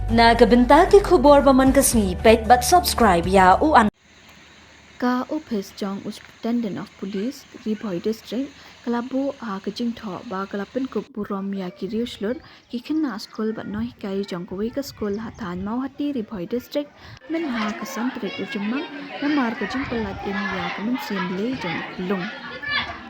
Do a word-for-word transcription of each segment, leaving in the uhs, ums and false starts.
Na ka bynta ki khubor ba man ka sngi, peit bad subscribe ïa u an. Ka ophis jong u Superintendent of Police, Ri Bhoi District, ka la buh ha ka jingthoh ba ka la pynkup burom ïa ki riewshlur, ki khynnah skul bad nonghikai jong kawei ka skul ha thaiñ Mawhati, Ri Bhoi District, mynha ka san tarik u Jymmang, namar ka jingpyllait im ïa ka mynsiem lei jong u khyllung.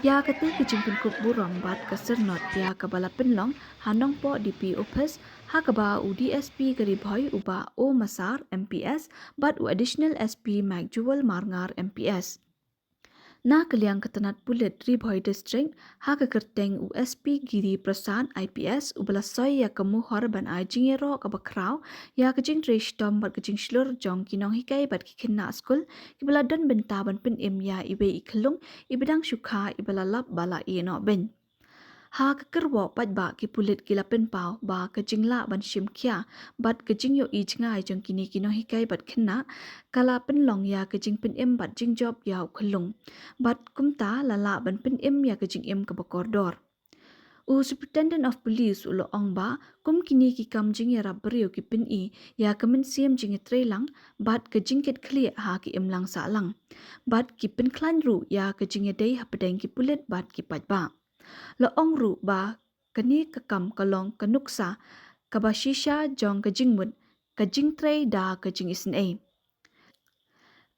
Ïa kata ka jingpynkup burom bad ka syrnod ïa kaba la pynlong ha Nongpoh D P Office, ha kaba u D S P ka Ri Bhoi u Bah O Massar M P S, bad u Additional S P Mike Jewel Marngar M P S. Na ka liang ka tnat pulit Ri Bhoi District, ha ka kyrteng u S P Giri Prasad I P S, uba la soi ïa ka mohor ban ai jingïaroh kaba khraw ïa ka jingtrei shitom bad ka jingshlur jong ki nonghikai bad ki khynnah skul, kiba la don bynta ban pynim ïa iwei i khyllung iba dang shu kha, iba la lap ba la ïehnoh beiñ. Ha ka kyrwoh paidbah, ki pulit ki la pynpaw ba ka jinglah ban shim khia bad ka jingïohi jngai jong kine ki nonghikai bad khynnah ka la pynlong ïa ka jingpynim bad jingjop ïa u khyllung, bad kumta la lah ban pynim ïa ka jingim kaba kordor. U Superintendent of Police u la ong ba kum kine ki kam jingïarap briew ki pyni ïa ka mynsiem jingïatreilang bad ka jingkitkhlieh ha ka imlang sahlang, bad ki pynkhlaiñ ruh ïa ka jingïadei hapdeng ki pulit bad ki paidbah. La ong ruh ba kane ka kam ka long ka nuksa kaba shisha jong ka jingmut, ka jingtrei da ka jingisynei.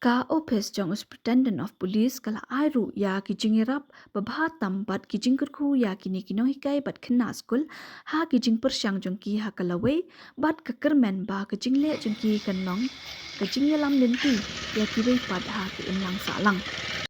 Ka ophis jong u Superintendent of Police ka la ai ruh ïa ki jingïarap babha tam bad ki jingkyrkhu ïa kine ki nonghikai bad khynnah skul ha ki jingpyrshang jong ki ha ka lawei, bad ka kyrmen ba ka jingleh jong ki kan long ka jingïalam lynti ïa kiwei pat ha ka imlang sahlang.